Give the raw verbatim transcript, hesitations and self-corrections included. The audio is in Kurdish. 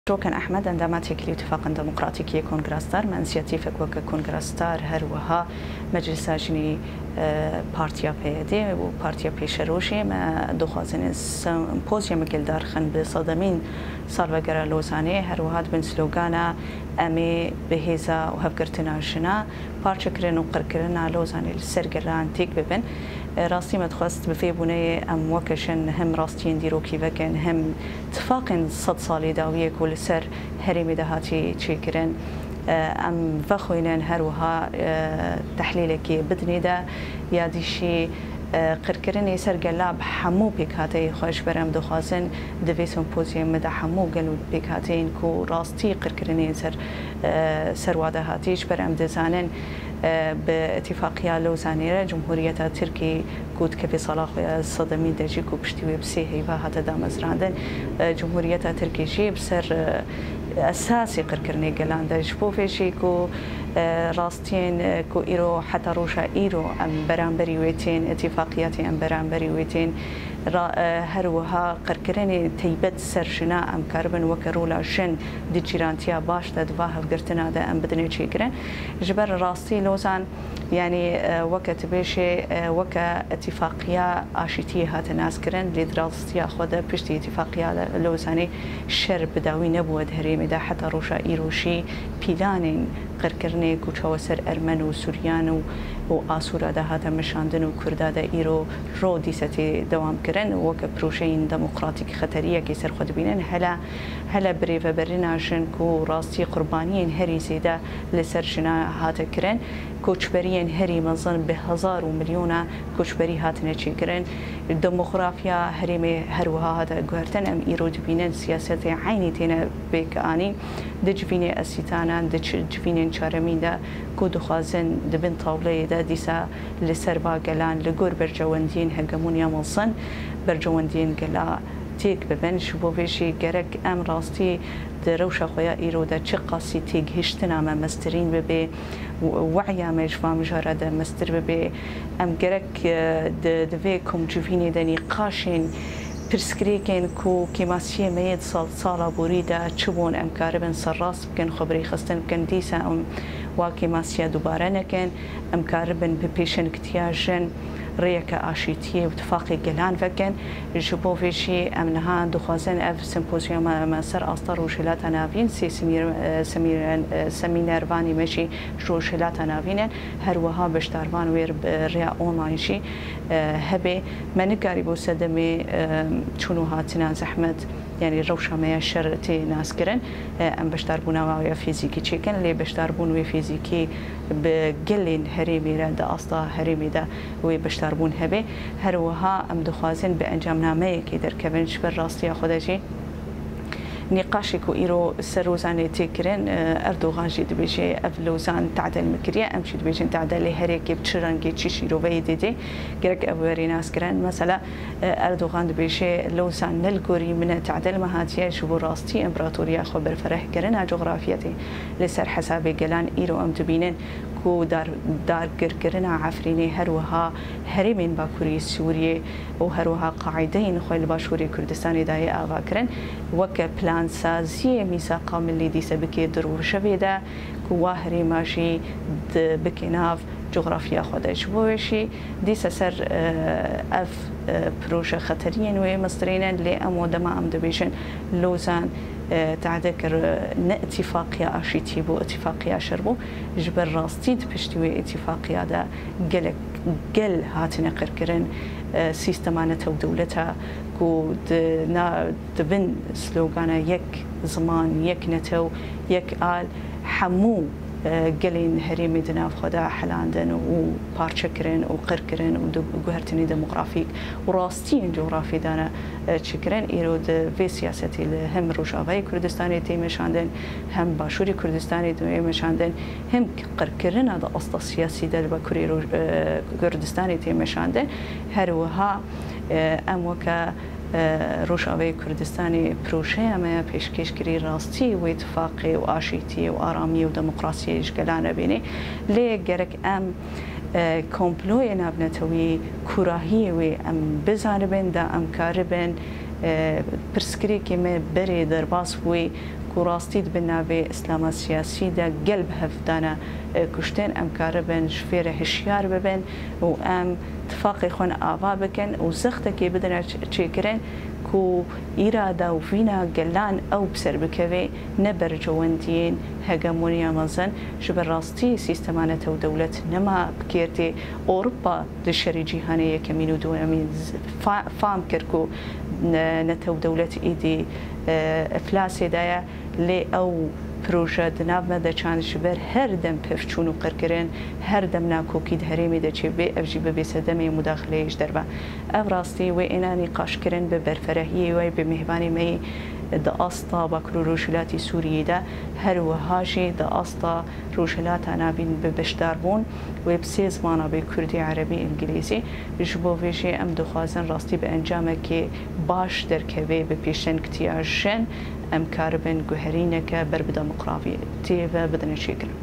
Roken Ehmed, endama têkilî û Tifaqên Demokratîk yê Kongrastar, me însiyatîfek weke kongrastar, her wiha Meclisa Jinî, e, Partiya P Y D û Partiya Pêşerojê, me dixwazin sempozyumek li dar xin bi sedemîn salvegera Lozanê, her wiha di bin slogana "Em ê bi hêza û hevgirtina jina parçekirin û qirkirina Lozanê li ser gelan têk bibin." E, rastî me dixwest bi vê bûneyê em weke jin hem rastiyên dîrokî vekin, hem tifaqên sed salî dawiyê ku li ser herêmê de hatî çêkirin, e, em vexwînin, her wiha, e, tehlîlekê bidinê de ya dî jî, e, qirkirinê ser gela bi hemû pêkhateyê xwe, ji ber em dixwazin di vê sempozyumê de hemû gel û pêkhateyên ku rastî qirkirinê ser, e, ser wa de hatî, ji ber em dizanin, e, bi Îtîfaqiya Lozanê re Cumhuriyeta Tirkî ku dikeve sala xwe ya sedemîn de jî ku piştî wê bi sê heyva hate damezrandin, e, Cumhuriyeta Tirkî jî bi ser, e, esasê qirkirinê gelan de. Ji bo vê jî ku, e, rastiyên, e, ku îro heta roja îro em beramberî wê tên, îtîfaqiyatê em beramberî wê tên, ra-, e, her wiha qirkirinê teybet ser jina em karibin weke rola jin di cîrantiya baş de, di va hevgirtina de em bidinê çêkirin. Ji ber rastî Lozan, yanî, e, weke tu bêjê, e, weke îtîfaqiya aşîtiyê hate naskirin, lê di rastiya xwe de piştî îtîfaqiya Lozanê şer bi dawî nebûye di herêmê de, heta roja îro jî pîlanên qirkirinê ku çawa ser Ermen û Suryan û, û Asûra de hate meşandin û Kurda de îro ro dîse tê dewam kirin, weke projeyên demokratîk xeteriyekê ser xwe dibînin. Hele, hele birêveberîna jin ku rastî qurbaniyên herî zêde li ser jina hate kirin, koçberiyên herî mezin bi hezar û milyona koçberî hatine çêkirin. Demografiya herêmê her wiha hate guhertin. Em îro dibînin siyasetê eynî têne pêk anîn. Di civînê Esîtanan, di çi-, civînên çaremîn de ku dixwazin di bin tawleyê de dîsa li ser va gelan li gor berjewendiyên hegemoniya mezin, berjewendiyên gela têk bibin. Ji bo vê jî gerek em rastî di rewşa xwe ya îro de çiqasî têgihiştina me mestirîn bibe, we'ya me ji van mijara de mestir bibe. Em gerek, e, di, di vê komcivînê de nîqaşên pirsgirêkên ku kêmasiyê me yê di sal, sala borî de çi bûn, em karibin serrast bikin, xwe birêxistin bikin, dîsa em wa kêmasiya dubare nekin. Em karibin bi pêşengitiya jin rêyeke aşîtiyê û tifaqê gelan vekin. Ji bo vê jî em niha dixwazin ev sempozyuma me ser asta Rojhilata Navîn, sê semîr-, e, semîr-, e, semînervanê me jî ji Rojhilata Navîn in. Her wiha beşdarvan wê bi rêya online jî, e, hebe. Me nikarîbû sedemê, e, çûn û hatina zehmet, yanî rewşa me ya şer tê naskirin. E, em beşdarbûna wa ya fîzîkî çêkin, lê beşdarbûn wê fîzîkî bi gelên herêmê re di asta herêmê de wê beşdarbûn hebe. Her wiha em dixwazin bi encamnameyekê derkevin ji ber rastiya xwe de jî. Nîqaşê ku îro ser Lozanê tê kirin, e, Erdogan jî dibêje, ev Lozan tadel min kiriye, em jî dibêjin tadel, lê her yekê bi çi rengê, çi şîroveyê didê, gerek ev werê nas kirin. Mesela, e, Erdogan dibêje, Lozan ne li gorî min e, tadel me hatiye, ji bo rastî împeratoriya xwe berfereh kirina cografiyetê. Li ser hesabê gelan îro em dibînin ku dar-, dargirkirina Efrînê, her wiha herêmên Bakurî Sûriyê û her wiha qaîdeyên xwe li Başûrê Kurdistanê dayê ava kirin, weke plansaziyê mîsaqa milî dîse bikê di rojevê de, ku wa herêma jî di-, bike nav cografiya xwe de. Ji bo wê jî dîse ser, e, ev, e, proje xeteriyên wê mestirî ne, lê em o dema em dibêjin Lozan, e, tade kir, e, ne îtîfaqiya aşîtî bû, îtîfaqiya şer bû. Ji ber rastî di piştî wê îtîfaqiya de gelek gel hatine qirkirin, e, sîstema netew dewleta ku di na-, di bin slogana yek ziman, yek netew, yek al, hemû, e, gelên herêmê di nav xwe de helandin û parçe kirin û qir kirin û di guhertinê demografîk û rastiyên cografî dane, e, çêkirin. Îro di vê siyasetê li hem Rojavayê Kurdistanê tê meşandin, hem Başûrê Kurdistanê tê meşandin, hem qirkirina di asta siyasî de li Bakurê Roj-, e, Kurdistanê tê meşandin. Her wiha, e, em weke, e, Rojavayê Kurdistanê projeya me ya pêşkêşkirî rastî wê tifaqê û aşîtiyê û aramiyê û demokrasiyê ji gelan re bînê. Lê gerek em, e, komployê navnetewî, kûrahiyê wê em bizanibin, da em karibin, e, pirsgirêkê me berê derbas wê ku rastî di bin navê îslama siyasî de gel bi hev dane, e, kuştin, em karibin ji vê re hişyar bibin û em tifaqê xwe ava bikin û zextekê bidine ç-, çêkirin ku îrada û vîna gelan ew bi ser bikeve, ne berjewendiyên hegemoniya mezin. Ji ber rastî sîstema netew dewlet nema bi kêr tê. Ewropa di şerê cîhanê yekemîn û duyemîn z-, fa-, fam kir ku ne-, netew dewlet êdî, e, iflasê de ye. Lê ew proje di nav me de çand ji ber her dem pevçûn û qirkirin, her dem nakokî di herêmê de çêbê, ev jî bibê sedemê mudaxileyê ji derve. Ev rastî wê êna nîqaşkirin bi berferehiyê wê bi mêvanê me yî di asta Bakur û Rojhilatî Sûriyê de, her wiha jî di asta Rojhilata Navîn bi beşdar bûn, wê bi sê zimana bê kurdî, erebî, îngilîzî. Ji bo vê jî em dixwazin rastî bi encamekê baş derkeve bi pêşengtiya jin, em karibin guherîneke ber bi demokrasiyê ve bidine çêkirin.